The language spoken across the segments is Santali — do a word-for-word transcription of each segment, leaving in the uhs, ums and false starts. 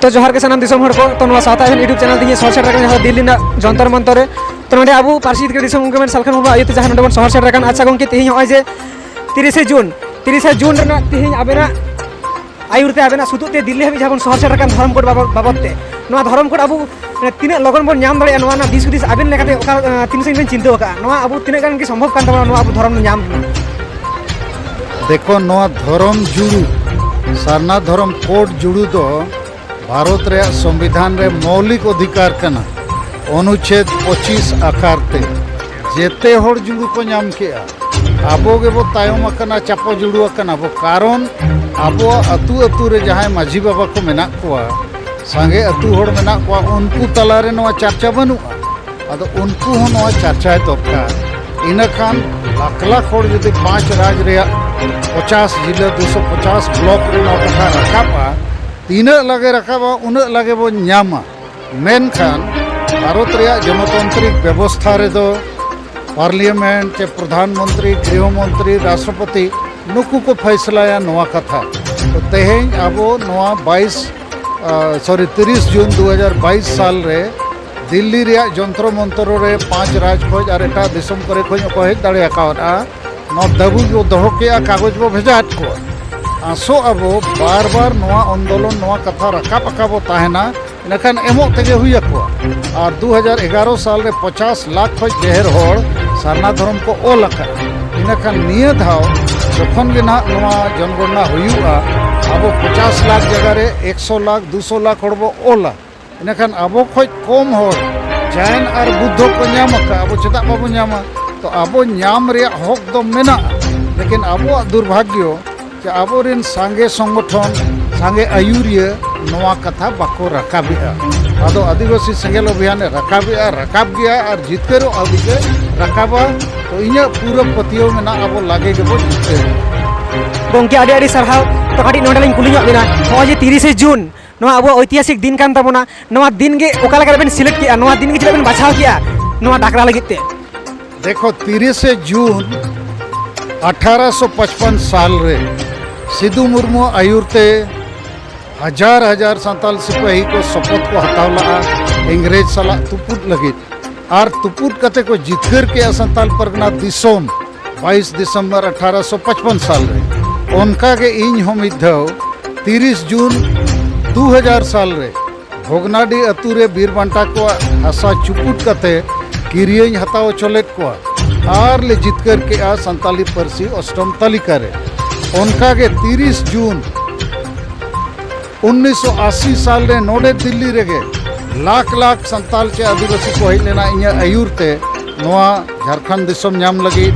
ᱛᱚ ᱡᱚᱦᱟᱨ ᱜᱮ ᱥᱟᱱᱟᱢ ᱫᱤᱥᱚᱢ ᱦᱚᱲ ᱠᱚ᱾ ᱛᱚ ᱱᱚᱣᱟ ᱥᱟᱶᱛᱟ ᱮᱵᱷᱮᱱ YouTube ᱪᱮᱱᱮᱞ ᱛᱮ ᱤᱧ ᱥᱚᱦᱚᱨ ᱥᱮᱴᱮᱨ ᱟᱠᱟᱱᱟ ᱡᱟᱦᱟᱸ ᱫᱚ ᱫᱤᱞᱞᱤ ᱨᱮᱱᱟᱜ ᱡᱚᱱᱛᱚᱨ ᱢᱚᱱᱛᱚᱨ ᱨᱮ᱾ ᱛᱚ ᱱᱚᱰᱮ ᱟᱵᱚ ᱯᱟᱹᱨᱥᱤ ᱡᱤᱛᱠᱟᱹᱨ ᱫᱤᱥᱚᱢ ᱩᱱᱠᱩ ᱢᱮᱱ ᱥᱟᱞᱠᱷᱟᱱ ᱢᱩᱨᱢᱩ ᱟᱭᱳ ᱛᱮ ᱡᱟᱦᱟᱸ ᱱᱚᱰᱮ ᱵᱚᱱ ᱥᱚᱦᱚᱨ ᱥᱮᱴᱮᱨ ᱟᱠᱟᱱ᱾ ᱟᱪᱪᱷᱟ ᱜᱚᱢᱠᱮ, ᱛᱮᱦᱮᱧ ᱱᱚᱜᱼᱚᱭ ᱡᱮ ᱛᱤᱨᱤᱥᱮ ᱡᱩᱱ, ᱛᱤᱨᱤᱥᱮ ᱡᱩᱱ ᱨᱮᱱᱟᱜ ᱛᱮᱦᱮᱧ ᱟᱵᱮᱱᱟᱜ ᱟᱹᱭᱩᱨ ᱛᱮ, ᱟᱵᱮᱱᱟᱜ ᱥᱩᱛᱩᱜ ᱛᱮ ᱫᱤᱞᱞᱤ ᱦᱟᱹᱵᱤᱡ ᱡᱟᱦᱟᱸ ᱵᱚᱱ ᱥᱚᱦᱚᱨ ᱥᱮᱴᱮᱨ ᱟᱠᱟᱱ ᱫᱷᱚᱨᱚᱢ ᱠᱳᱰ ᱵᱟᱵᱚᱛ, ᱵᱟᱵᱚᱛ ᱛᱮ, ᱱᱚᱣᱟ ᱫᱷᱚᱨᱚᱢ ᱠᱳᱰ ᱟᱵᱚ ᱢᱟᱱᱮ ᱛᱤᱱᱟᱹᱜ ᱞᱚᱜᱚᱱ ᱵᱚᱱ ᱧᱟᱢ ᱫᱟᱲᱮᱭᱟᱜᱼᱟ, ᱱᱚᱣᱟ ᱨᱮᱱᱟᱜ ᱫᱤᱥ ᱦᱩᱫᱤᱥ ᱟᱵᱮᱱ ᱞᱮᱠᱟᱛᱮ ᱚᱠᱟ, ᱟᱸ, ᱛᱤᱱ ᱥᱟᱺᱜᱤᱧ ᱵᱮᱱ ᱪᱤᱱᱛᱟᱹ ᱟᱠᱟᱫᱼᱟ? ᱱᱚᱣᱟ ᱟᱵᱚ ᱛᱤᱱᱟᱹᱜ ᱜᱟᱱ ᱜᱮ ᱥᱚᱢᱵᱷᱚᱵ ᱠᱟᱱ ᱛᱟᱵᱚᱱᱟ ᱱᱚᱣᱟ ᱟᱵᱚ ᱫᱷᱚᱨᱚᱢ ᱧᱟᱢ ᱨᱮᱱᱟᱜ? ᱫᱮᱠᱷᱚ, ᱱᱚᱣᱟ ᱫᱷᱚᱨᱚᱢ ᱡᱩᱲᱩ, ᱥᱟᱨᱱᱟ ᱫᱷᱚᱨᱚᱢ ᱠᱳᱰ ᱡᱩᱲᱩ ᱫᱚ ᱵᱷᱟᱨᱚᱛ ᱨᱮᱭᱟᱜ ᱥᱚᱝᱵᱤᱫᱷᱟᱱ ᱨᱮ ᱢᱳᱣᱞᱤᱠ ᱚᱫᱷᱤᱠᱟᱨ ᱠᱟᱱᱟ, ᱚᱱᱩᱪᱷᱮᱫ ᱯᱚᱸᱪᱤᱥ ᱟᱠᱟᱨ ᱛᱮ᱾ ᱡᱮᱛᱮ ᱦᱚᱲ ᱡᱩᱲᱩ ᱠᱚ ᱧᱟᱢ ᱠᱮᱜᱼᱟ᱾ ᱟᱵᱚ ᱜᱮᱵᱚ ᱛᱟᱭᱚᱢ ᱟᱠᱟᱱᱟ, ᱪᱟᱯᱚ ᱡᱩᱲᱩ ᱟᱠᱟᱱᱟ ᱵᱚ, ᱠᱟᱨᱚᱱ ᱟᱵᱚᱣᱟᱜ ᱟᱹᱛᱩ ᱟᱹᱛᱩ ᱨᱮ ᱡᱟᱦᱟᱸᱭ ᱢᱟᱹᱡᱷᱤ ᱵᱟᱵᱟ ᱠᱚ ᱢᱮᱱᱟᱜ ᱠᱚᱣᱟ, ᱥᱟᱸᱜᱮ ᱟᱹᱛᱩ ᱦᱚᱲ ᱢᱮᱱᱟᱜ ᱠᱚᱣᱟ, ᱩᱱᱠᱩ ᱛᱟᱞᱟᱨᱮ ᱱᱚᱣᱟ ᱪᱟᱨᱪᱟ ᱵᱟᱹᱱᱩᱜᱼᱟ᱾ ᱟᱫᱚ ᱩᱱᱠᱩ ᱦᱚᱸ ᱱᱚᱣᱟ ᱪᱟᱨᱪᱟᱭ ᱫᱚᱨᱠᱟᱨ᱾ ᱤᱱᱟᱹᱠᱷᱟᱱ ᱞᱟᱠᱷ ᱞᱟᱠᱷ ᱦᱚᱲ ᱡᱩᱫᱤ ᱯᱟᱸᱪ ᱨᱟᱡᱽ ᱨᱮᱭᱟᱜ ᱯᱚᱪᱟᱥ ᱡᱤᱞᱟᱹ, ᱫᱩᱥᱚ ᱯᱚᱪᱟᱥ ᱵᱞᱚᱠ ᱨᱮ ᱱᱚᱣᱟ ᱠᱟᱛᱷᱟ ᱨᱟᱠᱟᱵᱼᱟ, ᱛᱤᱱᱟᱹᱜ ᱞᱟᱜᱮ ᱨᱟᱠᱟᱵᱼᱟ, ᱩᱱᱟᱹᱜ ᱞᱟᱜᱮ ᱵᱚᱱ ᱧᱟᱢᱟ᱾ ᱢᱮᱱᱠᱷᱟᱱ ᱵᱷᱟᱨᱚᱛ ᱨᱮᱭᱟᱜ ᱜᱚᱱᱚᱛᱟᱱᱛᱨᱤᱠ ᱵᱮᱵᱚᱥᱛᱷᱟ ᱨᱮᱫᱚ ᱯᱟᱨᱞᱤᱭᱟᱢᱮᱱᱴ ᱪᱮ ᱯᱨᱚᱫᱷᱟᱱ ᱢᱚᱱᱛᱨᱤ, ᱜᱨᱤᱦᱚ ᱢᱚᱱᱛᱨᱤ, ᱨᱟᱥᱴᱨᱚᱯᱚᱛᱤ, ᱱᱩᱠᱩ ᱠᱚ ᱯᱷᱟᱭᱥᱞᱟᱭᱟ ᱱᱚᱣᱟ ᱠᱟᱛᱷᱟ᱾ ᱛᱚ ᱛᱮᱦᱮᱧ ᱟᱵᱚ ᱱᱚᱣᱟ ᱵᱟᱭᱤᱥ, ᱟ, ᱥᱚᱨᱤ, ᱛᱤᱨᱤᱥ ᱡᱩᱱ ᱫᱩ ᱦᱟᱡᱟᱨ ᱵᱟᱭᱤᱥ ᱥᱟᱞ ᱨᱮ ᱫᱤᱞᱞᱤ ᱨᱮᱭᱟᱜ ᱡᱚᱱᱛᱨᱚ ᱢᱚᱱᱛᱨᱚ ᱨᱮ ᱯᱟᱸᱪ ᱨᱟᱡᱽ ᱠᱷᱚᱡ ᱟᱨ ᱮᱴᱟᱜ ᱫᱤᱥᱚᱢ ᱠᱚᱨᱮ ᱠᱷᱚᱡ ᱦᱚᱸᱠᱚ ᱦᱮᱡ ᱫᱟᱲᱮ ᱟᱠᱟᱣᱫᱼᱟ᱾ ᱱᱚᱣᱟ ᱫᱟᱹᱵᱤ ᱵᱚ ᱫᱚᱦᱚ ᱠᱮᱜᱼᱟ, ᱠᱟᱜᱚᱡᱽ ᱵᱚ ᱵᱷᱮᱡᱟᱣᱟᱫ ᱠᱚᱣᱟ᱾ ᱟᱥᱚᱜ ᱟᱵᱚ ᱵᱟᱨ ᱵᱟᱨ ᱱᱚᱣᱟ ᱟᱱᱫᱳᱞᱚᱱ, ᱱᱚᱣᱟ ᱠᱟᱛᱷᱟ ᱨᱟᱠᱟᱵ ᱟᱠᱟ ᱵᱚ ᱛᱟᱦᱮᱱᱟ, ᱤᱱᱟᱹᱠᱷᱟᱱ ᱮᱢᱚᱜ ᱛᱮᱜᱮ ᱦᱩᱭ ᱟᱠᱚᱣᱟ᱾ ᱟᱨ ᱫᱩ ᱦᱟᱡᱟᱨ ᱮᱜᱟᱨᱚ ᱥᱟᱞ ᱨᱮ ᱯᱚᱪᱟᱥ ᱞᱟᱠᱷ ᱠᱷᱚᱡ ᱰᱷᱮᱨ ᱦᱚᱲ ᱥᱟᱨᱱᱟ ᱫᱷᱚᱨᱚᱢ ᱠᱚ ᱚᱞ ᱟᱠᱟᱫᱼᱟ᱾ ᱤᱱᱟᱹᱠᱷᱟᱱ ᱱᱤᱭᱟᱹ ᱫᱷᱟᱣ ᱡᱚᱠᱷᱚᱱ ᱜᱮ ᱱᱟᱦᱟᱜ ᱱᱚᱣᱟ ᱡᱚᱱᱜᱚᱬᱱᱟ ᱦᱩᱭᱩᱜᱼᱟ, ᱟᱵᱚ ᱯᱚᱪᱟᱥ ᱞᱟᱠᱷ ᱡᱟᱭᱜᱟ ᱨᱮ ᱮᱠᱥᱚ ᱞᱟᱠᱷ, ᱫᱩᱥᱚ ᱞᱟᱠᱷ ᱦᱚᱲ ᱵᱚ ᱚᱞᱟ᱾ ᱤᱱᱟᱹᱠᱷᱟᱱ ᱟᱵᱚ ᱠᱷᱚᱡ ᱠᱚᱢ ᱦᱚᱲ ᱡᱟᱭᱱ ᱟᱨ ᱵᱩᱫᱽᱫᱷᱚ ᱠᱚ ᱧᱟᱢ ᱟᱠᱟᱫ, ᱟᱵᱚ ᱪᱮᱫᱟᱜ ᱵᱟᱵᱚ ᱧᱟᱢᱟ? ᱛᱚ ᱟᱵᱚ ᱧᱟᱢ ᱨᱮᱭᱟᱜ ᱦᱚᱠ ᱫᱚ ᱢᱮᱱᱟᱜᱼᱟ, ᱞᱮᱠᱤᱱ ᱟᱵᱚᱣᱟᱜ ᱫᱩᱨᱵᱷᱟᱜᱽᱭᱚ ᱡᱮ ᱟᱵᱚᱨᱮᱱ ᱥᱟᱸᱜᱮ ᱥᱚᱝᱜᱚᱴᱷᱚᱱ, ᱥᱟᱸᱜᱮ ᱟᱹᱭᱩᱨᱤᱭᱟᱹ ᱱᱚᱣᱟ ᱠᱟᱛᱷᱟ ᱵᱟᱠᱚ ᱨᱟᱠᱟᱵᱮᱜᱼᱟ᱾ ᱟᱫᱚ ᱟᱹᱫᱤᱵᱟᱹᱥᱤ ᱥᱮᱸᱜᱮᱞ ᱚᱵᱷᱤᱭᱟᱱᱮ ᱨᱟᱠᱟᱵᱮᱜᱼᱟ, ᱨᱟᱠᱟᱵ ᱜᱮᱭᱟ ᱟᱨ ᱡᱤᱛᱠᱟᱹᱨᱚᱜ ᱦᱟᱹᱵᱤᱡ ᱮ ᱨᱟᱠᱟᱵᱟ᱾ ᱛᱚ ᱤᱧᱟᱹᱜ ᱯᱩᱨᱟᱹ ᱯᱟᱹᱛᱭᱟᱹᱣ ᱢᱮᱱᱟᱜᱼᱟ, ᱟᱵᱚ ᱞᱟᱜᱮ ᱜᱮᱵᱚ ᱡᱤᱛᱠᱟᱹᱨᱚᱜᱼᱟ᱾ ᱜᱚᱢᱠᱮ, ᱟᱹᱰᱤ ᱟᱹᱰᱤ ᱥᱟᱨᱦᱟᱣ᱾ ᱛᱚ ᱠᱟᱹᱴᱤᱡ ᱱᱚᱰᱮ ᱞᱤᱧ ᱠᱩᱞᱤ ᱧᱚᱜ ᱵᱮᱱᱟ, ᱱᱚᱜᱼᱚᱭ ᱡᱮ ᱛᱤᱨᱤᱥᱮ ᱡᱩᱱ, ᱱᱚᱣᱟ ᱟᱵᱚᱣᱟᱜ ᱳᱭᱛᱤᱦᱟᱥᱤᱠ ᱫᱤᱱ ᱠᱟᱱ ᱛᱟᱵᱚᱱᱟ, ᱱᱚᱣᱟ ᱫᱤᱱ ᱜᱮ ᱚᱠᱟ ᱞᱮᱠᱟ ᱨᱮᱵᱮᱱ ᱥᱤᱞᱮᱠᱴ ᱠᱮᱜᱼᱟ? ᱱᱚᱣᱟ ᱫᱤᱱ ᱜᱮ ᱪᱮᱫᱟᱜ ᱵᱮᱱ ᱵᱟᱪᱷᱟᱣ ᱠᱮᱜᱼᱟ ᱱᱚᱣᱟ ᱰᱟᱠᱨᱟ ᱞᱟᱹᱜᱤᱫ ᱛᱮ? ᱫᱮᱠᱷᱚ, ᱛᱤᱨᱤᱥᱮ ᱡᱩᱱ ᱟᱴᱷᱟᱨᱚᱥᱚ ᱯᱟᱸᱪᱯᱟᱱ ᱥᱟᱞ ᱨᱮ ᱥᱤᱫᱩ ᱢᱩᱨᱢᱩ ᱟᱭᱩᱨ ᱛᱮ ᱦᱟᱡᱟᱨ ᱦᱟᱡᱟᱨ ᱥᱟᱱᱛᱟᱞ ᱥᱤᱯᱟᱹᱦᱤ ᱠᱚ ᱥᱚᱯᱚᱛ ᱠᱚ ᱦᱟᱛᱟᱣ ᱞᱟᱜᱼᱟ ᱤᱝᱨᱮᱡᱽ ᱥᱟᱞᱟᱜ ᱛᱩᱯᱩᱫ ᱞᱟᱹᱜᱤᱫ᱾ ᱟᱨ ᱛᱩᱯᱩᱫ ᱠᱟᱛᱮ ᱠᱚ ᱡᱤᱛᱠᱟᱹᱨ ᱠᱮᱜᱼᱟ ᱥᱟᱱᱛᱟᱞ ᱯᱟᱨᱜᱟᱱᱟ ᱫᱤᱥᱚᱢ ᱵᱟᱭᱤᱥ ᱰᱤᱥᱮᱢᱵᱚᱨ ᱟᱴᱷᱟᱨᱚᱥᱚ ᱯᱟᱸᱪᱯᱚᱱ ᱥᱟᱞ ᱨᱮ᱾ ᱚᱱᱠᱟ ᱜᱮ ᱤᱧ ᱦᱚᱸ ᱢᱤᱫ ᱫᱷᱟᱣ ᱛᱤᱨᱤᱥ ᱡᱩᱱ ᱫᱩ ᱦᱟᱡᱟᱨ ᱥᱟᱞ ᱨᱮ ᱵᱷᱚᱜᱽᱱᱟᱰᱤ ᱟᱹᱛᱩ ᱨᱮ ᱵᱤᱨ ᱵᱟᱱᱴᱟ ᱠᱚᱣᱟᱜ ᱦᱟᱥᱟ ᱪᱩᱯᱩᱫ ᱠᱟᱛᱮ ᱠᱤᱨᱤᱭᱟᱹᱧ ᱦᱟᱛᱟᱣ ᱦᱚᱪᱚ ᱞᱮᱫ ᱠᱚᱣᱟ ᱟᱨ ᱞᱮ ᱡᱤᱛᱠᱟᱹᱨ ᱠᱮᱜᱼᱟ ᱥᱟᱱᱛᱟᱞᱤ ᱯᱟᱹᱨᱥᱤ ᱚᱥᱴᱚᱢ ᱛᱟᱹᱞᱤᱠᱟ ᱨᱮ᱾ ᱚᱱᱠᱟ ᱜᱮ ᱛᱤᱨᱤᱥ ᱡᱩᱱ ᱩᱱᱤᱥᱥᱚ ᱟᱥᱤ ᱥᱟᱞ ᱨᱮ ᱱᱚᱰᱮ ᱫᱤᱞᱞᱤ ᱨᱮᱜᱮ ᱞᱟᱠᱷ ᱞᱟᱠᱷ ᱥᱟᱱᱛᱟᱞ ᱪᱮ ᱟᱹᱫᱤᱵᱟᱹᱥᱤ ᱠᱚ ᱦᱮᱡ ᱞᱮᱱᱟ ᱤᱧᱟᱹᱜ ᱟᱹᱭᱩᱨ ᱛᱮ ᱱᱚᱣᱟ ᱡᱷᱟᱲᱠᱷᱚᱸᱰ ᱫᱤᱥᱚᱢ ᱧᱟᱢ ᱞᱟᱹᱜᱤᱫ,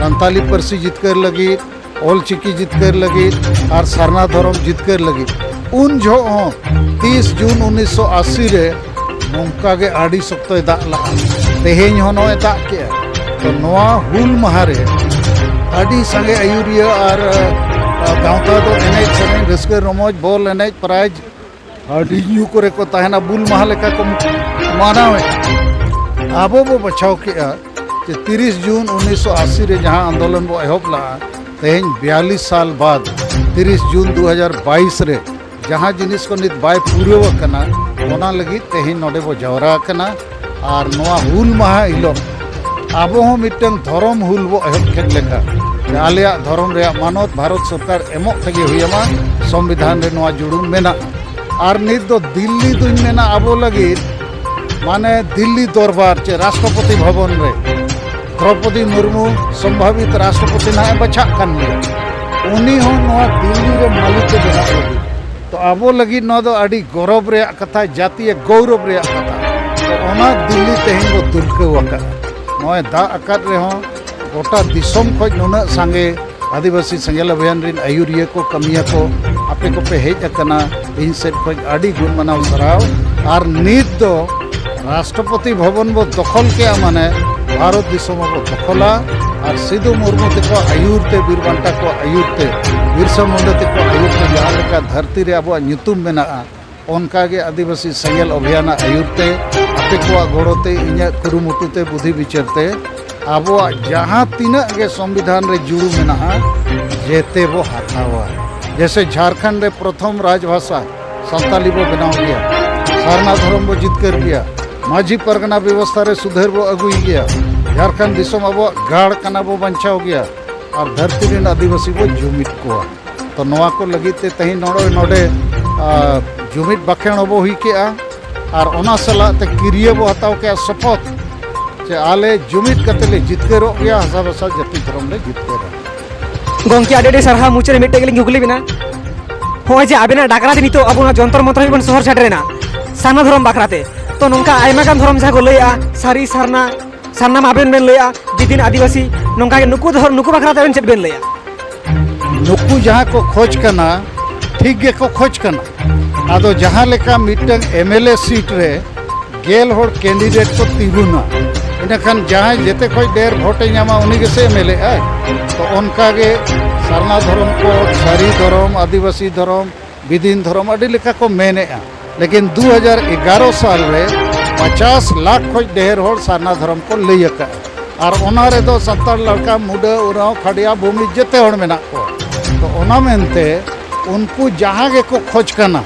ᱥᱟᱱᱛᱟᱞᱤ ᱯᱟᱹᱨᱥᱤ ᱡᱤᱛᱠᱟᱹᱨ ᱞᱟᱹᱜᱤᱫ, ᱚᱞ ᱪᱤᱠᱤ ᱡᱤᱛᱠᱟᱹᱨ ᱞᱟᱹᱜᱤᱫ ᱟᱨ ᱥᱟᱨᱱᱟ ᱫᱷᱚᱨᱚᱢ ᱡᱤᱛᱠᱟᱹᱨ ᱞᱟᱹᱜᱤᱫ᱾ ᱩᱱ ᱡᱚᱦᱚᱜ ᱦᱚᱸ ᱛᱤᱥ ᱡᱩᱱ ᱩᱱᱤᱥᱥᱚ ᱟᱥᱤ ᱨᱮ ᱱᱚᱝᱠᱟ ᱜᱮ ᱟᱹᱰᱤ ᱥᱚᱠᱛᱚᱭ ᱫᱟᱜ ᱞᱟᱜᱼᱟ᱾ ᱛᱮᱦᱮᱧ ᱦᱚᱸ ᱱᱚᱜᱼᱚᱭ ᱫᱟᱜ ᱠᱮᱜᱼᱟ᱾ ᱛᱚ ᱱᱚᱣᱟ ᱦᱩᱞ ᱢᱟᱦᱟ ᱨᱮ ᱟᱹᱰᱤ ᱥᱟᱸᱜᱮ ᱟᱹᱭᱩᱨᱤᱭᱟᱹ ᱟᱨ, ᱟ, ᱜᱟᱶᱛᱟ ᱫᱚ ᱮᱱᱮᱡ ᱥᱮᱨᱮᱧ, ᱨᱟᱹᱥᱠᱟᱹ ᱨᱚᱢᱚᱡᱽ, ᱵᱚᱞ ᱮᱱᱮᱡ, ᱯᱨᱟᱭᱤᱡᱽ, ᱦᱟᱺᱰᱤ ᱧᱩ ᱠᱚᱨᱮ ᱠᱚ ᱛᱟᱦᱮᱱᱟ, ᱵᱩᱞ ᱢᱟᱦᱟ ᱞᱮᱠᱟ ᱠᱚ ᱢᱟᱱᱟᱣᱮᱫ᱾ ᱟᱵᱚ ᱵᱚ ᱵᱟᱪᱷᱟᱣ ᱠᱮᱜᱼᱟ ᱡᱮ ᱛᱤᱨᱤᱥ ᱡᱩᱱ ᱩᱱᱤᱥᱥᱚ ᱟᱥᱤ ᱨᱮ ᱡᱟᱦᱟᱸ ᱟᱱᱫᱳᱞᱚᱱ ᱵᱚ ᱮᱦᱚᱵ ᱞᱟᱜᱼᱟ, ᱛᱮᱦᱮᱧ ᱵᱤᱭᱟᱞᱤᱥ ᱥᱟᱞ ᱵᱟᱫ ᱛᱤᱨᱤᱥ ᱡᱩᱱ ᱫᱩ ᱦᱟᱡᱟᱨ ᱵᱟᱭᱤᱥ ᱨᱮ ᱡᱟᱦᱟᱸ ᱡᱤᱱᱤᱥ ᱠᱚ ᱱᱤᱛ ᱵᱟᱭ ᱯᱩᱨᱟᱹᱣ ᱟᱠᱟᱱᱟ, ᱚᱱᱟ ᱞᱟᱹᱜᱤᱫ ᱛᱮᱦᱮᱧ ᱱᱚᱰᱮ ᱵᱚ ᱡᱟᱣᱨᱟ ᱟᱠᱟᱱᱟ᱾ ᱟᱨ ᱱᱚᱣᱟ ᱦᱩᱞ ᱢᱟᱦᱟ ᱦᱤᱞᱳᱜ ᱟᱵᱚ ᱦᱚᱸ ᱢᱤᱫᱴᱟᱝ ᱫᱷᱚᱨᱚᱢ ᱦᱩᱞ ᱵᱚ ᱮᱦᱚᱵ ᱠᱮᱫ ᱞᱮᱠᱟ, ᱡᱮ ᱟᱞᱮᱭᱟᱜ ᱫᱷᱚᱨᱚᱢ ᱨᱮᱭᱟᱜ ᱢᱟᱱᱚᱛ ᱵᱷᱟᱨᱚᱛ ᱥᱚᱨᱠᱟᱨ ᱮᱢᱚᱜ ᱛᱮᱜᱮ ᱦᱩᱭ ᱟᱢᱟ, ᱥᱚᱝᱵᱤᱫᱷᱟᱱ ᱨᱮ ᱱᱚᱣᱟ ᱡᱩᱲᱩ ᱢᱮᱱᱟᱜᱼᱟ᱾ ᱟᱨ ᱱᱤᱛ ᱫᱚ ᱫᱤᱞᱞᱤ ᱫᱩᱧ ᱢᱮᱱᱟ ᱟᱵᱚ ᱞᱟᱹᱜᱤᱫ, ᱢᱟᱱᱮ ᱫᱤᱞᱞᱤ ᱫᱚᱨᱵᱟᱨ ᱪᱮ ᱨᱟᱥᱴᱨᱚᱯᱚᱛᱤ ᱵᱷᱚᱵᱚᱱ ᱨᱮ ᱫᱨᱚᱯᱚᱫᱤ ᱢᱩᱨᱢᱩ ᱥᱚᱢᱵᱷᱟᱵᱤᱛ ᱨᱟᱥᱴᱨᱚᱯᱚᱛᱤ ᱱᱟᱦᱟᱜ ᱮ ᱵᱟᱪᱷᱟᱜ ᱠᱟᱱ ᱜᱮᱭᱟ᱾ ᱩᱱᱤ ᱦᱚᱸ ᱱᱚᱣᱟ ᱫᱤᱞᱞᱤ ᱨᱮ ᱢᱟᱹᱞᱤᱠ ᱮ ᱵᱮᱱᱟᱜ ᱞᱟᱹᱜᱤᱫ᱾ ᱛᱚ ᱟᱵᱚ ᱞᱟᱹᱜᱤᱫ ᱱᱚᱣᱟ ᱫᱚ ᱟᱹᱰᱤ ᱜᱚᱨᱚᱵᱽ ᱨᱮᱭᱟᱜ ᱠᱟᱛᱷᱟ, ᱡᱟᱹᱛᱤᱭᱟᱹ ᱜᱚᱣᱨᱚᱵᱽ ᱨᱮᱭᱟᱜ ᱠᱟᱛᱷᱟ᱾ ᱛᱚ ᱚᱱᱟ ᱫᱤᱞᱞᱤ ᱛᱮᱦᱮᱧ ᱵᱚ ᱫᱩᱨᱠᱟᱹᱣ ᱟᱠᱟᱫᱼᱟ᱾ ᱱᱚᱜᱼᱚᱭ ᱫᱟᱜ ᱟᱠᱟᱫ ᱨᱮᱦᱚᱸ ᱜᱚᱴᱟ ᱫᱤᱥᱚᱢ ᱠᱷᱚᱱ ᱱᱩᱱᱟᱹᱜ ᱥᱟᱸᱜᱮ ᱟᱹᱫᱤᱵᱟᱹᱥᱤ ᱥᱮᱸᱜᱮᱞ ᱚᱵᱷᱤᱭᱟᱱ ᱨᱤᱱ ᱟᱹᱭᱩᱨᱤᱭᱟᱹ ᱠᱚ, ᱠᱟᱹᱢᱤᱭᱟᱹ ᱠᱚ, ᱟᱯᱮ ᱠᱚᱯᱮ ᱦᱮᱡ ᱟᱠᱟᱱᱟ, ᱤᱧ ᱥᱮᱫ ᱠᱷᱚᱱ ᱟᱹᱰᱤ ᱜᱩᱱ ᱢᱟᱱᱟᱣ ᱥᱟᱨᱦᱟᱣ᱾ ᱟᱨ ᱱᱤᱛ ᱫᱚ ᱨᱟᱥᱴᱨᱚᱯᱚᱛᱤ ᱵᱷᱚᱵᱚᱱ ᱵᱚ ᱫᱚᱠᱷᱚᱞ ᱠᱮᱜᱼᱟ, ᱢᱟᱱᱮ ᱵᱷᱟᱨᱚᱛ ᱫᱤᱥᱚᱢ ᱦᱚᱸᱵᱚ ᱫᱚᱠᱷᱚᱞᱟ᱾ ᱟᱨ ᱥᱤᱫᱩ ᱢᱩᱨᱢᱩ ᱛᱮᱠᱚᱣᱟᱜ ᱟᱹᱭᱩᱨ ᱛᱮ, ᱵᱤᱨ ᱵᱟᱱᱴᱟ ᱠᱚᱣᱟᱜ ᱟᱹᱭᱩᱨ ᱛᱮ, ᱵᱤᱨᱥᱟ ᱢᱩᱱᱰᱟ ᱛᱮᱠᱚᱣᱟᱜ ᱟᱹᱭᱩᱨ ᱛᱮ ᱡᱟᱦᱟᱸ ᱞᱮᱠᱟ ᱫᱷᱟᱹᱨᱛᱤ ᱨᱮ ᱟᱵᱚᱣᱟᱜ ᱧᱩᱛᱩᱢ ᱢᱮᱱᱟᱜᱼᱟ, ᱚᱱᱠᱟ ᱜᱮ ᱟᱹᱫᱤᱵᱟᱹᱥᱤ ᱥᱮᱸᱜᱮᱞ ᱚᱵᱷᱤᱭᱟᱱᱟᱜ ᱟᱹᱭᱩᱨ ᱛᱮ, ᱟᱯᱮ ᱠᱚᱣᱟᱜ ᱜᱚᱲᱚ ᱛᱮ, ᱤᱧᱟᱹᱜ ᱠᱩᱨᱩᱢᱩᱴᱩ ᱛᱮ, ᱵᱩᱫᱷᱤ ᱵᱤᱪᱟᱹᱨ ᱛᱮ ᱟᱵᱚᱣᱟᱜ ᱡᱟᱦᱟᱸ ᱛᱤᱱᱟᱹᱜ ᱜᱮ ᱥᱚᱝᱵᱤᱫᱷᱟᱱ ᱨᱮ ᱡᱩᱲᱩ ᱢᱮᱱᱟᱜᱼᱟ, ᱡᱮᱛᱮ ᱵᱚ ᱦᱟᱛᱟᱣᱟ᱾ ᱡᱮᱭᱥᱮ ᱡᱷᱟᱲᱠᱷᱚᱸᱰ ᱨᱮ ᱯᱨᱚᱛᱷᱚᱢ ᱨᱟᱡᱽ ᱵᱷᱟᱥᱟ ᱥᱟᱱᱛᱟᱞᱤ ᱵᱚ ᱵᱮᱱᱟᱣ ᱜᱮᱭᱟ, ᱥᱟᱨᱱᱟ ᱫᱷᱚᱨᱚᱢ ᱵᱚ ᱡᱤᱛᱠᱟᱹᱨ ᱜᱮᱭᱟ, ᱢᱟᱹᱡᱷᱤ ᱯᱟᱨᱜᱟᱱᱟ ᱵᱮᱵᱚᱥᱛᱷᱟ ᱨᱮ ᱥᱩᱫᱷᱟᱹᱨ ᱵᱚ ᱟᱹᱜᱩᱭ ᱜᱮᱭᱟ, ᱡᱷᱟᱲᱠᱷᱚᱸᱰ ᱫᱤᱥᱚᱢ ᱟᱵᱚᱣᱟᱜ ᱜᱟᱲ ᱠᱟᱱᱟ ᱵᱚ ᱵᱟᱧᱪᱟᱣ ᱜᱮᱭᱟ, ᱟᱨ ᱫᱷᱟᱹᱨᱛᱤ ᱨᱮᱱ ᱟᱹᱫᱤᱵᱟᱹᱥᱤ ᱵᱚ ᱡᱩᱢᱤᱫ ᱠᱚᱣᱟ᱾ ᱛᱚ ᱱᱚᱣᱟ ᱠᱚ ᱞᱟᱹᱜᱤᱫ ᱛᱮ ᱛᱮᱦᱮᱧ ᱱᱚᱰᱮ, ᱱᱚᱰᱮ, ᱟ, ᱡᱩᱢᱤᱫ ᱵᱟᱠᱷᱮᱬ ᱦᱚᱸᱵᱚ ᱦᱩᱭ ᱠᱮᱜᱼᱟ᱾ ᱟᱨ ᱚᱱᱟ ᱥᱟᱞᱟᱜ ᱛᱮ ᱠᱤᱨᱤᱭᱟᱹ ᱵᱚ ᱦᱟᱛᱟᱣ ᱠᱮᱜᱼᱟ ᱥᱚᱯᱚᱛ, ᱡᱮ ᱟᱞᱮ ᱡᱩᱢᱤᱫ ᱠᱟᱛᱮ ᱞᱮ ᱡᱤᱛᱠᱟᱹᱨᱚᱜ ᱜᱮᱭᱟ, ᱦᱟᱥᱟ ᱵᱷᱟᱥᱟ ᱡᱟᱹᱛᱤ ᱫᱷᱚᱨᱚᱢ ᱞᱮ ᱡᱤᱛᱠᱟᱹᱨᱟ᱾ ᱜᱚᱢᱠᱮ, ᱟᱹᱰᱤ ᱟᱹᱰᱤ ᱥᱟᱨᱦᱟᱣ᱾ ᱢᱩᱪᱟᱹᱫ ᱨᱮ ᱢᱤᱫᱴᱮᱡ ᱜᱮᱞᱤᱧ ᱠᱩᱠᱞᱤ ᱵᱮᱱᱟ, ᱱᱚᱜᱼᱚᱭ ᱡᱮ ᱟᱵᱮᱱᱟᱜ ᱰᱟᱠᱨᱟ ᱛᱮ ᱱᱤᱛᱚᱜ ᱟᱵᱚ ᱱᱚᱣᱟ ᱡᱚᱱᱛᱚᱨ ᱢᱚᱱᱛᱚᱨ ᱦᱟᱹᱵᱤᱡ ᱵᱚᱱ ᱥᱚᱦᱚᱨ ᱥᱮᱴᱮᱨᱮᱱᱟ ᱥᱟᱨᱱᱟ ᱫᱷᱚᱨᱚᱢ ᱵᱟᱠᱷᱨᱟ ᱛᱮ, ᱛᱚ ᱱᱚᱝᱠᱟ ᱟᱭᱢᱟ ᱜᱟᱱ ᱫᱷᱚᱨᱚᱢ ᱡᱟᱦᱟᱸ ᱠᱚ ᱞᱟᱹᱭᱮᱜᱼᱟ, ᱥᱟᱹᱨᱤ ᱥᱟᱨᱱᱟ, ᱥᱟᱨᱱᱟ ᱢᱟ ᱟᱵᱮᱱ ᱵᱮᱱ ᱞᱟᱹᱭᱮᱜᱼᱟ, ᱵᱤᱫᱤᱱ ᱟᱹᱫᱤᱵᱟᱹᱥᱤ, ᱱᱚᱝᱠᱟ ᱜᱮ ᱱᱩᱠᱩ ᱫᱷᱚᱨ-, ᱱᱩᱠᱩ ᱵᱟᱠᱷᱨᱟ ᱛᱮ ᱟᱵᱮᱱ ᱪᱮᱫ ᱵᱮᱱ ᱞᱟᱹᱭᱟ? ᱱᱩᱠᱩ ᱡᱟᱦᱟᱸ ᱠᱚ ᱠᱷᱚᱡᱽ ᱠᱟᱱᱟ, ᱴᱷᱤᱠ ᱜᱮᱠᱚ ᱠᱷᱚᱡᱽ ᱠᱟᱱᱟ᱾ ᱟᱫᱚ ᱡᱟᱦᱟᱸ ᱞᱮᱠᱟ ᱢᱤᱫᱴᱟᱝ ᱮᱢ ᱮᱞ ᱮ ᱥᱤᱴ ᱨᱮ ᱜᱮᱞ ᱦᱚᱲ ᱠᱮᱱᱰᱤᱰᱮᱴ ᱠᱚ ᱛᱤᱸᱜᱩᱱᱟ, ᱤᱱᱟᱹᱠᱷᱟᱱ ᱡᱟᱦᱟᱸᱭ ᱡᱮᱛᱮ ᱠᱷᱚᱡ ᱰᱷᱮᱨ ᱵᱷᱳᱴᱮ ᱧᱟᱢᱟ, ᱩᱱᱤ ᱜᱮᱥᱮ ᱮᱢ ᱮᱞ ᱮ ᱟᱭ᱾ ᱛᱚ ᱚᱱᱠᱟ ᱜᱮ ᱥᱟᱨᱱᱟ ᱫᱷᱚᱨᱚᱢ ᱠᱳᱰ, ᱥᱟᱹᱨᱤ ᱫᱷᱚᱨᱚᱢ, ᱟᱹᱫᱤᱵᱟᱹᱥᱤ ᱫᱷᱚᱨᱚᱢ, ᱵᱤᱫᱤᱱ ᱫᱷᱚᱨᱚᱢ ᱟᱹᱰᱤ ᱞᱮᱠᱟ ᱠᱚ ᱢᱮᱱᱮᱜᱼᱟ, ᱞᱮᱠᱤᱱ ᱫᱩ ᱦᱟᱡᱟᱨ ᱮᱜᱟᱨᱚ ᱥᱟᱞ ᱨᱮ ᱯᱚᱪᱟᱥ ᱞᱟᱠᱷ ᱠᱷᱚᱡ ᱰᱷᱮᱨ ᱦᱚᱲ ᱥᱟᱨᱱᱟ ᱫᱷᱚᱨᱚᱢ ᱠᱚ ᱞᱟᱹᱭ ᱟᱠᱟᱫᱼᱟ᱾ ᱟᱨ ᱚᱱᱟ ᱨᱮᱫᱚ ᱥᱟᱱᱛᱟᱲ ᱞᱟᱲᱠᱟ, ᱢᱩᱰᱟᱹ, ᱳᱨᱟᱸᱣ, ᱠᱷᱟᱰᱭᱟ, ᱵᱷᱩᱢᱤ ᱡᱮᱛᱮ ᱦᱚᱲ ᱢᱮᱱᱟᱜ ᱠᱚᱣᱟ᱾ ᱛᱚ ᱚᱱᱟ ᱢᱮᱱᱛᱮ ᱩᱱᱠᱩ ᱡᱟᱦᱟᱸ ᱜᱮᱠᱚ ᱠᱷᱚᱡᱽ ᱠᱟᱱᱟ,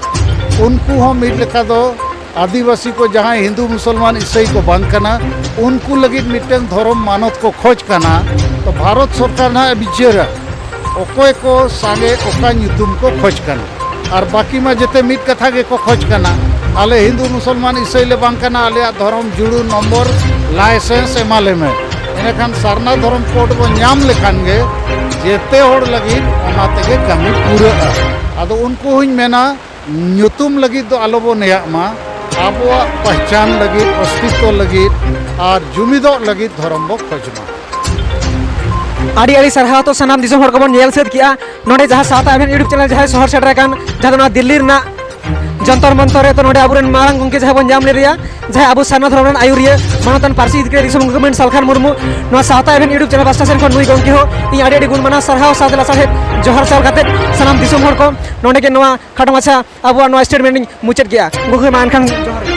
ᱩᱱᱠᱩ ᱦᱚᱸ ᱢᱤᱫ ᱞᱮᱠᱟ ᱫᱚ ᱟᱹᱫᱤᱵᱟᱹᱥᱤ ᱠᱚ ᱡᱟᱦᱟᱸᱭ ᱦᱤᱱᱫᱩ, ᱢᱩᱥᱚᱞᱢᱟᱱ, ᱤᱥᱟᱹᱭ ᱠᱚ ᱵᱟᱝ ᱠᱟᱱᱟ, ᱩᱱᱠᱩ ᱞᱟᱹᱜᱤᱫ ᱢᱤᱫᱴᱟᱝ ᱫᱷᱚᱨᱚᱢ ᱢᱟᱱᱚᱛ ᱠᱚ ᱠᱷᱚᱡᱽ ᱠᱟᱱᱟ᱾ ᱛᱚ ᱵᱷᱟᱨᱚᱛ ᱥᱚᱨᱠᱟᱨ ᱱᱟᱦᱟᱜ ᱮ ᱵᱤᱪᱟᱹᱨᱟ ᱚᱠᱚᱭ ᱠᱚ ᱥᱟᱸᱜᱮ ᱚᱠᱟ ᱧᱩᱛᱩᱢ ᱠᱚ ᱠᱷᱚᱡᱽ ᱠᱟᱱᱟ᱾ ᱟᱨ ᱵᱟᱹᱠᱤ ᱢᱟ ᱡᱮᱛᱮ ᱢᱤᱫ ᱠᱟᱛᱷᱟ ᱜᱮᱠᱚ ᱠᱷᱚᱡᱽ ᱠᱟᱱᱟ, ᱟᱞᱮ ᱦᱤᱱᱫᱩ ᱢᱩᱥᱚᱞᱢᱟᱱ ᱤᱥᱟᱹᱭ ᱞᱮ ᱵᱟᱝ ᱠᱟᱱᱟ, ᱟᱞᱮᱭᱟᱜ ᱫᱷᱚᱨᱚᱢ ᱡᱩᱲᱩ ᱱᱚᱢᱵᱚᱨ ᱞᱟᱭᱥᱮᱱᱥ ᱮᱢᱟ ᱞᱮ ᱢᱮ᱾ ᱮᱸᱰᱮᱠᱷᱟᱱ ᱥᱟᱨᱱᱟ ᱫᱷᱚᱨᱚᱢ ᱠᱳᱰ ᱵᱚ ᱧᱟᱢ ᱞᱮᱠᱷᱟᱱ ᱜᱮ ᱡᱮᱛᱮ ᱦᱚᱲ ᱞᱟᱹᱜᱤᱫ ᱚᱱᱟ ᱛᱮᱜᱮ ᱠᱟᱹᱢᱤ ᱯᱩᱨᱟᱹᱜᱼᱟ᱾ ᱟᱫᱚ ᱩᱱᱠᱩ ᱦᱚᱸᱧ ᱢᱮᱱᱟ, ᱧᱩᱛᱩᱢ ᱞᱟᱹᱜᱤᱫ ᱫᱚ ᱟᱞᱚ ᱵᱚ ᱱᱮᱭᱟᱜ ᱢᱟ, ᱟᱵᱚᱣᱟᱜ ᱯᱟᱦᱪᱟᱱ ᱞᱟᱹᱜᱤᱫ, ᱚᱥᱛᱤᱛᱛᱚ ᱞᱟᱹᱜᱤᱫ ᱟᱨ ᱡᱩᱢᱤᱫᱚᱜ ᱞᱟᱹᱜᱤᱫ ᱫᱷᱚᱨᱚᱢ ᱵᱚ ᱠᱷᱚᱡᱽ ᱢᱟ᱾ ᱟᱹᱰᱤ ᱟᱹᱰᱤ ᱥᱟᱨᱦᱟᱣ᱾ ᱛᱚ ᱥᱟᱱᱟᱢ ᱫᱤᱥᱚᱢ ᱦᱚᱲ ᱠᱚᱵᱚᱱ ᱧᱮᱞ ᱥᱟᱹᱛ ᱠᱮᱜᱼᱟ ᱱᱚᱰᱮ ᱡᱟᱦᱟᱸ ᱥᱟᱶᱛᱟ ᱮᱵᱷᱮᱱ YouTube ᱪᱮᱱᱮᱞ ᱡᱟᱦᱟᱸᱭ ᱥᱚᱦᱚᱨ ᱥᱮᱴᱮᱨ ᱟᱠᱟᱱ, ᱡᱟᱦᱟᱸ ᱫᱚ ᱱᱚᱣᱟ ᱫᱤᱞᱞᱤ ᱨᱮᱱᱟᱜ ᱡᱚᱱᱛᱚᱨ ᱢᱚᱱᱛᱚᱨ ᱨᱮ᱾ ᱛᱚ ᱱᱚᱰᱮ ᱟᱵᱚᱨᱮᱱ ᱢᱟᱨᱟᱝ ᱜᱚᱢᱠᱮ ᱡᱟᱦᱟᱸᱭ ᱵᱚᱱ ᱧᱟᱢ ᱞᱮᱫᱮᱭᱟ, ᱡᱟᱦᱟᱸᱭ ᱟᱵᱚ ᱥᱟᱨᱱᱟ ᱫᱷᱚᱨᱚᱢ ᱨᱮᱱ ᱟᱹᱭᱩᱨᱤᱭᱟᱹ ᱢᱟᱱᱚᱛᱟᱱ ᱯᱟᱹᱨᱥᱤ ᱡᱤᱛᱠᱟᱹᱨᱤᱭᱟᱹ ᱫᱤᱥᱚᱢ ᱜᱚᱢᱠᱮ ᱢᱟᱹᱱ ᱥᱟᱞᱠᱷᱟᱱ ᱢᱩᱨᱢᱩ, ᱱᱚᱣᱟ ᱥᱟᱶᱛᱟ ᱮᱵᱷᱮᱱ YouTube ᱪᱮᱱᱮᱞ ᱯᱟᱥᱴᱟ ᱥᱮᱱ ᱠᱷᱚᱱ ᱱᱩᱭ ᱜᱚᱢᱠᱮ ᱦᱚᱸ ᱤᱧ ᱟᱹᱰᱤ ᱟᱹᱰᱤ ᱜᱩᱱ ᱢᱟᱱᱟᱣ ᱥᱟᱨᱦᱟᱣ ᱥᱟᱶᱛᱮ ᱞᱟᱥᱟᱲᱦᱮᱫ ᱡᱚᱦᱟᱨ ᱪᱟᱞ ᱠᱟᱛᱮ ᱥᱟᱱᱟᱢ ᱫᱤᱥᱚᱢ ᱦᱚᱲ ᱠᱚ ᱱᱚᱰᱮ ᱜᱮ ᱱᱚᱣᱟ ᱠᱷᱟᱴᱚ ᱢᱟᱪᱷᱟ ᱟᱵᱚᱣᱟᱜ ᱱᱚᱣᱟ statement ᱤᱧ ᱢᱩᱪᱟᱹᱫ ᱜᱮᱭᱟ᱾ ᱜᱚᱢᱠᱮ ᱢᱟ ᱮᱱᱠᱷᱟᱱ ᱡᱚᱦᱟᱨ ᱜᱮ᱾